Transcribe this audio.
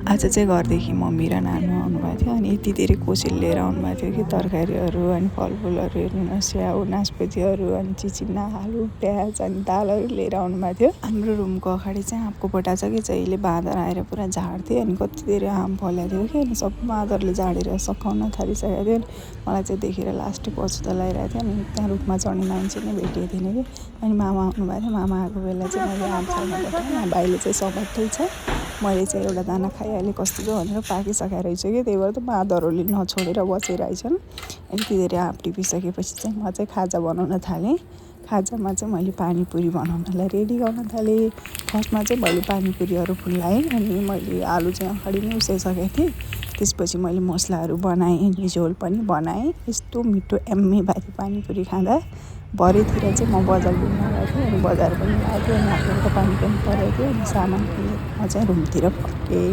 आज चाहिँ घरदेखि मम्मी र नानु आउनुभएको थियो अनि यति धेरै कोसेल लिएर आउनुभएको थियो कि तरकारीहरू अनि फलफुलहरू हेर्नुहोस्, स्याउ नासपतिहरू अनि चिचिना आलु प्याज अनि दालहरू लिएर आउनुभएको थियो। हाम्रो रुमको अगाडि चाहिँ आँपको बोटा छ कि जहिले बाँदर आएर पुरा झार्थ्यो अनि कति धेरै आँप फलेको थियो कि अनि सब बाँदरले झाडेर सकाउन थालिसकेको थियो। मलाई चाहिँ देखेर लास्टै पछुतो लागिरहेको थियो अनि त्यहाँ रुखमा चढ्ने मान्छे नै भेटेको थिएन कि अनि मामा आउनुभएको थियो। मामा आएको बेला चाहिँ मैले आँप खान पठाएँ। भाइले चाहिँ समात्दै छ, मैले चाहिँ एउटा दाना खाइहालेँ कस्तो छ भनेर पाकिसकेको रहेछ कि त्यही भएर त बाँदरहरूले नछोडेर बसिरहेछन्। यति धेरै आँप टिपिसकेपछि चाहिँ म चाहिँ खाजा बनाउन थालेँ। खाजामा चाहिँ मैले पानीपुरी बनाउनलाई रेडी गर्न थालेँ। फर्स्टमा चाहिँ मैले पानीपुरीहरू फुलाएँ अनि मैले आलु चाहिँ अगाडि नै उसिसकेको थिएँ। त्यसपछि मैले मसलाहरू बनाएँ अनि झोल पनि बनाएँ। यस्तो मिठो एम्मे भारी पानीपुरी खाँदा। भरेतिर चाहिँ म बजार घुम्न गएको थिएँ अनि बजार पनि गएको थिएँ अनि हातबाट पानी पनि परेको थियो अनि सामान किनेर म चाहिँ रुमतिर फर्केँ।